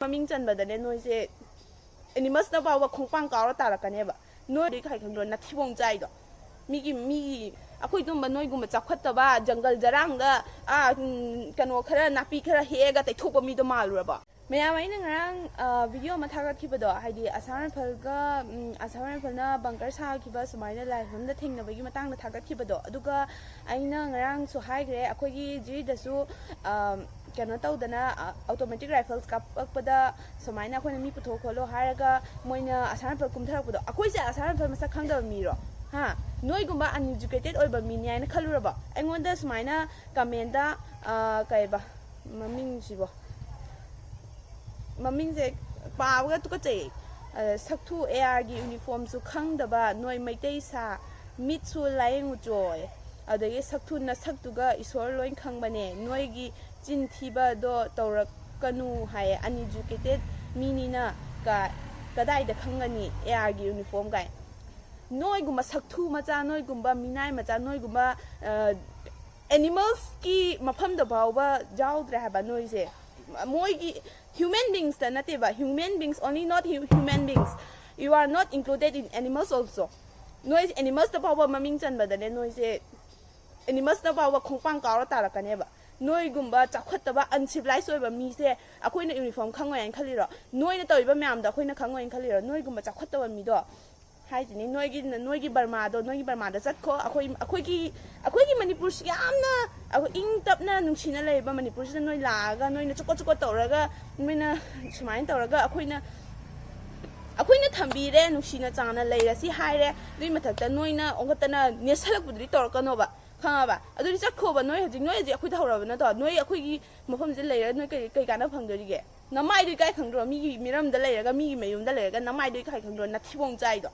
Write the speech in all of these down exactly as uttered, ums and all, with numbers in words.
ꯃꯃꯤꯡ ꯆꯟꯕꯗꯅꯦ ꯅꯣꯏꯁꯦ ꯑꯦꯅꯤꯃꯜꯁꯅ ꯐꯥꯎꯕ ꯈꯣꯡꯄꯥꯡ ꯀꯥꯎꯔ ꯇꯥꯔꯛꯀꯅꯦꯕ꯫ ꯅꯣꯏꯗꯤ ꯀꯩ ꯈꯪꯗ꯭ꯔꯣ, ꯅꯊꯤꯕꯣꯡ ꯆꯥꯏꯗꯣ? ꯃꯤꯒꯤ ꯃꯤꯒꯤ ꯑꯩꯈꯣꯏꯒꯨꯝꯕ ꯅꯣꯏꯒꯨꯝꯕ ꯆꯥꯎꯈꯠꯇꯕ ꯖꯪꯒꯜ ꯖꯔꯥꯡꯗ, ꯑꯥ, ꯎꯝ, ꯀꯩꯅꯣ ꯈꯔ, ꯅꯥꯄꯤ ꯈꯔ ꯍꯦꯛꯑꯒ ꯇꯩꯊꯣꯛꯄ ꯃꯤꯗꯣ ꯃꯥꯜꯂꯨꯔꯕꯣ? ꯃꯌꯥꯝ, ꯑꯩꯅ ꯉꯔꯥꯡ, ꯑ, ꯚꯤꯗꯤꯑꯣ ꯑꯃ ꯊꯥꯒꯠꯈꯤꯕꯗꯣ, ꯍꯥꯏꯗꯤ ꯑꯁꯥꯝ ꯔꯥꯏꯐꯜꯒ, ꯎꯝ, ꯑꯁꯥꯝ ꯔꯥꯏꯐꯜꯅ ꯕꯪꯀꯔ ꯁꯥꯈꯤꯕ ꯁꯨꯃꯥꯏꯅ ꯂꯥꯏꯐꯝꯗ ꯊꯦꯡꯅꯕꯒꯤ ꯃꯇꯥꯡꯗ ꯊꯥꯒꯠꯈꯤꯕꯗꯣ, ꯑꯗꯨꯒ ꯑꯩꯅ ꯉꯔꯥꯡꯁꯨ ꯍꯥꯏꯈ꯭ꯔꯦ, ꯑꯩꯈꯣꯏꯒꯤ ꯖꯤꯔꯤꯗꯁꯨ, ꯑ, ꯀꯩꯅꯣ ꯇꯧꯗꯅ, ꯑ, ꯑꯣꯇꯣꯃꯦꯇꯤꯛ ꯔꯥꯏꯐꯜꯁ ꯀꯥꯞꯄꯛꯄꯗ ꯁꯨꯃꯥꯏꯅ ꯑꯩꯈꯣꯏꯅ ꯃꯤ ꯄꯨꯊꯣꯛ ꯈꯣꯠꯂꯣ ꯍꯥꯏꯔꯒ ꯃꯣꯏꯅ ꯑꯁꯥꯝ ꯔꯥꯏꯐꯜ ꯀꯨꯝꯊꯔꯛꯄꯗꯣ, ꯑꯩꯈꯣꯏꯁꯦ ꯑꯁꯥꯝ ꯔꯥꯏꯐꯜ ꯃꯁꯛ ꯈꯪꯗꯕ ꯃꯤꯔꯣ? ꯍꯥ? ꯅꯣꯏꯒꯨꯝꯕ ꯑꯟꯏꯖꯨꯀꯦꯇꯦꯠ ꯑꯣꯏꯕ ꯃꯤꯅꯤ ꯍꯥꯏꯅ ꯈꯜꯂꯨꯔꯕꯣ? ꯑꯩꯉꯣꯟꯗ ꯁꯨꯃꯥꯏꯅ ꯀꯃꯦꯟꯗ, ꯑ, ꯀꯩꯕ ꯃꯃꯤꯡꯁꯤꯕꯣ? ꯃꯃꯤꯡꯁꯦ ꯄꯥꯕꯒ ꯇꯨꯀꯠꯆꯩ꯫ ꯑ, ꯁꯛꯊꯨ ꯑꯦ ꯑꯥꯔꯒꯤ ꯌꯨꯅꯤꯐꯣꯔꯝꯁꯨ ꯈꯪꯗꯕ ꯅꯣꯏ ꯃꯩꯇꯩ ꯁꯥ, ꯃꯤꯠꯁꯨ ꯂꯥꯏꯌꯦꯡꯉꯨꯆꯣ꯫ ꯑꯗꯒꯤ ꯁꯛꯊꯨ ꯅꯁꯛꯇꯨꯒ ꯏꯁꯣꯔ ꯂꯣꯏ ꯈꯪꯕꯅꯦ, ꯅꯣꯏꯒꯤ ꯆꯤꯟ ꯊꯤꯕꯗꯣ ꯇꯧꯔꯛꯀꯅꯨ ꯍꯥꯏꯌꯦ꯫ ꯑꯟꯏꯖꯨꯀꯦꯇꯦꯠ ꯃꯤꯅꯤꯅ ꯀ-, ꯀꯗꯥꯏꯗ ꯈꯪꯒꯅꯤ ꯑꯦ ꯑꯥꯔꯒꯤ ꯌꯨꯅꯤꯐꯣꯔꯝ ꯀꯥꯏ? ꯅꯣꯏꯒꯨꯝꯕ ꯁꯛꯊꯨ ꯃꯆꯥ, ꯅꯣꯏꯒꯨꯝꯕ ꯃꯤꯅꯥꯏ ꯃꯆꯥ, ꯅꯣꯏꯒꯨꯝꯕ, ꯑ, ꯑꯦꯅꯤꯃꯜꯁꯀꯤ ꯃꯐꯝꯗ ꯐꯥꯎꯕ ꯌꯥꯎꯗ꯭ꯔꯦ ꯍꯥꯏꯕ ꯅꯣꯏꯁꯦ꯫ ꯃꯣꯏꯒꯤ ꯍ꯭ꯌꯨꯃꯦꯟ ꯕꯤꯡꯁꯇ ꯅꯠꯇꯦꯕ, human beings only, not hu-, human beings, you are not included in animals also. ꯅꯣꯏ ꯑꯦꯅꯤꯃꯜꯁꯇ ꯐꯥꯎꯕ ꯃꯃꯤꯡ ꯆꯟꯕꯗꯅꯦ ꯅꯣꯏꯁꯦ, ꯑꯦꯅꯤꯃꯜꯁꯅ ꯐꯥꯎꯕ ꯈꯣꯡꯄꯥꯡ ꯀꯥꯎꯔ ꯇꯥꯔꯛꯀꯅꯦꯕ꯫ ꯅꯣꯏꯒꯨꯝꯕ ꯆꯥꯎꯈꯠꯇꯕ, ꯑꯟꯁꯤꯚꯤꯂꯥꯏꯁ ꯑꯣꯏꯕ ꯃꯤꯁꯦ ꯑꯩꯈꯣꯏꯅ ꯌꯨꯅꯤꯐꯣꯔꯝ ꯈꯪꯉꯣꯏ ꯍꯥꯏꯅ ꯈꯜꯂꯤꯔꯣ? ꯅꯣꯏꯅ ꯇꯧꯔꯤꯕ ꯃꯌꯥꯝꯗꯣ ꯑꯩꯈꯣꯏꯅ ꯈꯪꯉꯣꯏ ꯍꯥꯏꯅ ꯈꯜꯂꯤꯔꯣ? ꯅꯣꯏꯒꯨꯝꯕ ꯆꯥꯎꯈꯠꯇꯕ ꯃꯤꯗꯣ ꯍꯥꯏꯁꯤꯅꯤ꯫ ꯅꯣꯏꯒꯤ, ꯅꯣꯏꯒꯤ ꯕꯔꯃꯥꯗꯣ, ꯅꯣꯏꯒꯤ ꯕꯔꯃꯥꯗ ꯆꯠꯈꯣ꯫ ꯑꯩꯈꯣꯏ, ꯑꯩꯈꯣꯏꯒꯤ, ꯑꯩꯈꯣꯏꯒꯤ ꯃꯅꯤꯄꯨꯔꯁꯤ ꯌꯥꯝꯅ ꯑꯩꯈꯣꯏ ꯏꯪ ꯇꯞꯅ ꯅꯨꯡꯁꯤꯅ ꯂꯩꯔꯤꯕ ꯃꯅꯤꯄꯨꯔꯁꯤꯗ ꯅꯣꯏ ꯂꯥꯛꯑꯒ, ꯅꯣꯏꯅ ꯆꯣꯀꯣꯠ ꯆꯣꯀꯣꯠ ꯇꯧꯔꯒ, ꯅꯣꯏꯅ ꯁꯨꯃꯥꯏꯅ ꯇꯧꯔꯒ ꯑꯩꯈꯣꯏꯅ, ꯑꯩꯈꯣꯏꯅ ꯊꯝꯕꯤꯔꯦ, ꯅꯨꯡꯁꯤꯅ ꯆꯥꯟꯅ ꯂꯩꯔꯁꯤ ꯍꯥꯏꯔꯦ꯫ ꯑꯗꯨꯏ ꯃꯊꯛꯇ ꯅꯣꯏꯅ ꯑꯣꯟꯈꯠꯇꯅ ꯅꯦꯠꯁꯜꯂꯛꯄꯗꯨꯗꯤ ꯇꯧꯔꯛꯀꯅꯣꯕ, ꯈꯪꯉꯕ? ꯑꯗꯨꯗꯤ ꯆꯠꯈꯣꯕ꯫ ꯅꯣꯏ ꯍꯧꯖꯤꯛ, ꯅꯣꯏ ꯍꯧꯖꯤꯛ ꯑꯩꯈꯣꯏꯗ ꯍꯧꯔꯕ ꯅꯠꯇ꯭ꯔꯣ? ꯅꯣꯏ ꯑꯩꯈꯣꯏꯒꯤ ꯃꯐꯝꯁꯤꯗ ꯂꯩꯔꯒ ꯅꯣꯏ ꯀꯩ, ꯀꯩ ꯀꯥꯟꯅꯕ ꯐꯪꯗꯣꯔꯤꯒꯦ? ꯅꯃꯥꯏꯗꯣ ꯏꯀꯥꯏ ꯈꯪꯗ꯭ꯔꯣ? ꯃꯤꯒꯤ ꯃꯤꯔꯝꯗ ꯂꯩꯔꯒ, ꯃꯤꯒꯤ ꯃꯌꯨꯝꯗ ꯂꯩꯔꯒ ꯅꯃꯥꯏꯗꯣ ꯏꯀꯥꯏ ꯈꯪꯗ꯭ꯔꯣ? ꯅꯊꯤꯕꯣꯡ ꯆꯥꯏꯗꯣ꯫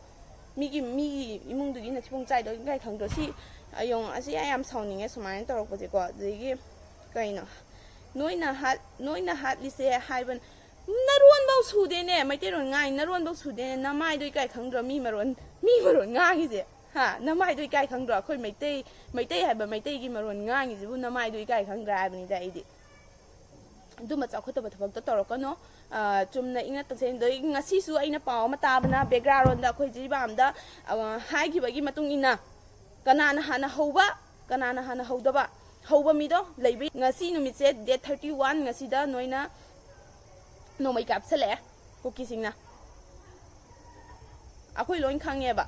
ꯃꯤꯒꯤ, ꯃꯤꯒꯤ ꯏꯃꯨꯡꯗꯨꯒꯤ ꯅꯊꯤꯕꯣꯡ ꯆꯥꯏꯗꯣ ꯏꯀꯥꯏ ꯈꯪꯗ꯭ꯔꯣ? ꯁꯤ ꯑꯌꯣꯡ ꯑꯁꯤ ꯑꯩ ꯌꯥꯝ ꯁꯥꯎꯅꯤꯡꯉꯦ ꯁꯨꯃꯥꯏꯅ ꯇꯧꯔꯛꯄꯁꯦꯀꯣ꯫ ꯑꯗꯒꯤ ꯀꯩꯅꯣ? ꯅꯣꯏꯅ ꯍꯥꯠ-, ꯅꯣꯏꯅ ꯍꯥꯠꯂꯤꯁꯦ ꯍꯥꯏꯕ, ꯅꯔꯣꯟꯐꯧ ꯁꯨꯗꯦꯅꯦ, ꯃꯩꯇꯩꯔꯣꯟ ꯉꯥꯡꯉꯤ, ꯅꯔꯣꯟꯐꯧ ꯁꯨꯗꯦꯅꯦ, ꯅꯃꯥꯏꯗꯣ ꯏꯀꯥꯏ ꯈꯪꯗ꯭ꯔꯣ? ꯃꯤ ꯃꯔꯣꯟ, ꯃꯤ ꯃꯔꯣꯟ ꯉꯥꯡꯉꯤꯁꯦ, ꯍꯥ? ꯅꯃꯥꯏꯗꯣ ꯏꯀꯥꯏ ꯈꯪꯗ꯭ꯔꯣ? ꯑꯩꯈꯣꯏ ꯃꯩꯇꯩ, ꯃꯩꯇꯩ ꯍꯥꯏꯕ ꯃꯩꯇꯩꯒꯤ ꯃꯔꯣꯟ ꯉꯥꯡꯉꯤꯁꯤꯕꯨ ꯅꯃꯥꯏꯗꯣ ꯏꯀꯥꯏ ꯈꯪꯗ꯭ꯔꯥ ꯍꯥꯏꯕꯅꯤꯗ ꯑꯩꯗꯤ꯫ ꯑꯗꯨꯝꯕ ꯆꯥꯎꯈꯠꯇꯕ ꯊꯕꯛꯇꯣ ꯇꯧꯔꯛꯀꯅꯣ꯫ ꯑ, ꯆꯨꯝꯅ ꯏꯪꯅ ꯇꯞꯁꯦ꯫ ꯑꯗꯩ ꯉꯁꯤꯁꯨ ꯑꯩꯅ ꯄꯥꯎ ꯑꯃ ꯇꯥꯕꯅ, ꯕꯦꯛꯒ꯭ꯔꯥꯎꯟꯗ ꯑꯩꯈꯣꯏ ꯖꯤꯔꯤꯕꯥꯝꯗ, ꯑ, ꯍꯥꯏꯈꯤꯕꯒꯤ ꯃꯇꯨꯡ ꯏꯟꯅ, ꯀꯅꯥꯅ ꯍꯥꯟꯅ ꯍꯧꯕ, ꯀꯅꯥꯅ ꯍꯥꯟꯅ ꯍꯧꯗꯕ, ꯍꯧꯕ ꯃꯤꯗꯣ ꯂꯩꯕ꯫ ꯉꯁꯤ ꯅꯨꯃꯤꯠꯁꯦ date thirty one, ꯉꯁꯤꯗ ꯅꯣꯏꯅ ꯅꯣꯡꯃꯩ ꯀꯥꯞꯁꯜꯂꯛꯑꯦ ꯀꯨꯀꯤꯁꯤꯡꯅ꯫ ꯑꯩꯈꯣꯏ ꯂꯣꯏ ꯈꯪꯉꯦꯕ꯫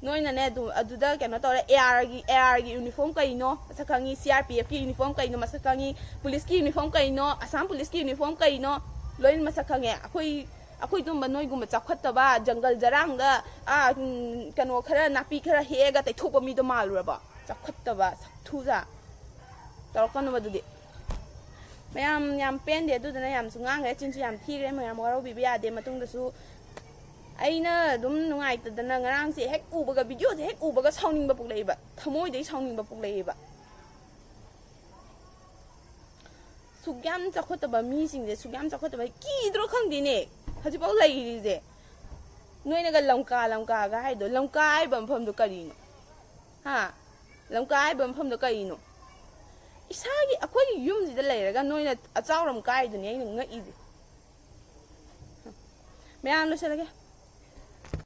ꯅꯣꯏꯅꯅꯦ ꯑꯗꯨ, ꯑꯗꯨꯗ ꯀꯩꯅꯣ ꯇꯧꯔꯦ, ARꯒꯤ, ARꯒꯤ uniform ꯀꯩꯅꯣ ꯃꯁꯛ ꯈꯪꯉꯤ, CRPFꯀꯤ uniform ꯀꯩꯅꯣ ꯃꯁꯛ ꯈꯪꯉꯤ, ꯄꯨꯂꯤꯁꯀꯤ uniform ꯀꯩꯅꯣ, ꯑꯁꯥꯝ ꯄꯨꯂꯤꯁꯀꯤ uniform ꯀꯩꯅꯣ, ꯂꯣꯏꯅ ꯃꯁꯛ ꯈꯪꯉꯦ꯫ ꯑꯩꯈꯣꯏ, ꯑꯩꯈꯣꯏ ꯑꯗꯨꯝꯕ ꯅꯣꯏꯒꯨꯝꯕ ꯆꯥꯎꯈꯠꯇꯕ, ꯖꯪꯒꯜ ꯖꯔꯥꯡꯗ, ꯑꯥ, ꯎꯝ, ꯀꯩꯅꯣ ꯈꯔ, ꯅꯥꯄꯤ ꯈꯔ ꯍꯦꯛꯑꯒ ꯇꯩꯊꯣꯛꯄ ꯃꯤꯗꯣ ꯃꯥꯜꯂꯨꯔꯕꯣ? ꯆꯥꯎꯈꯠꯇꯕ ꯁꯛꯊꯨꯖꯥ꯫ ꯇꯧꯔꯛꯀꯅꯨꯕ ꯑꯗꯨꯗꯤ꯫ ꯃꯌꯥꯝ ꯌꯥꯝ ꯄꯦꯟꯗꯦ, ꯑꯗꯨꯗꯨꯅ ꯌꯥꯝꯁꯨ ꯉꯥꯡꯈ꯭ꯔꯦ, ꯆꯤꯟꯁꯨ ꯌꯥꯝ ꯊꯤꯈ꯭ꯔꯦ, ꯃꯌꯥꯝ ꯋꯥꯔꯧꯕꯤꯕ ꯌꯥꯗꯦ꯫ ꯃꯇꯨꯡꯗꯁꯨ ꯑꯩꯅ ꯑꯗꯨꯝ ꯅꯨꯡꯉꯥꯏꯇꯗꯅ ꯉꯔꯥꯡꯁꯦ ꯍꯦꯛ ꯎꯕꯒ, videoꯁꯦ ꯍꯦꯛ ꯎꯕꯒ ꯁꯥꯎꯅꯤꯡꯕ ꯄꯣꯛꯂꯛꯏꯕ, ꯊꯃꯣꯏꯗꯒꯤ ꯁꯥꯎꯅꯤꯡꯕ ꯄꯣꯛꯂꯛꯏꯕ꯫ ꯁꯨꯛ ꯌꯥꯝ ꯆꯥꯎꯈꯠꯇꯕ ꯃꯤꯁꯤꯡꯁꯦ, ꯁꯨꯛ ꯌꯥꯝ ꯆꯥꯎꯈꯠꯇꯕ, ꯀꯤꯗ꯭ꯔꯣ ꯈꯪꯗꯦꯅꯦ ꯍꯧꯖꯤꯛꯐꯥꯎ ꯂꯩꯔꯤꯁꯦ꯫ ꯅꯣꯏꯅꯒ ꯂꯝꯀꯥ, ꯂꯝꯀꯥꯒ ꯍꯥꯏꯗꯣ, ꯂꯝꯀꯥ ꯍꯥꯏꯕ ꯃꯐꯝꯗꯣ ꯀꯔꯤꯅꯣ? ꯍꯥ? ꯂꯝꯀꯥ ꯍꯥꯏꯕ ꯃꯐꯝꯗꯣ ꯀꯔꯤꯅꯣ? ꯏꯁꯥꯒꯤ, ꯑꯩꯈꯣꯏꯒꯤ ꯌꯨꯝꯁꯤꯗ ꯂꯩꯔꯒ ꯅꯣꯏꯅ ꯑꯆꯥꯎꯔꯝ ꯀꯥꯏꯗꯨꯅꯤ ꯑꯩꯅ ꯉꯛꯏꯁꯦ꯫ ꯃꯌꯥꯝ ꯂꯣꯏꯁꯤꯜꯂꯒꯦ꯫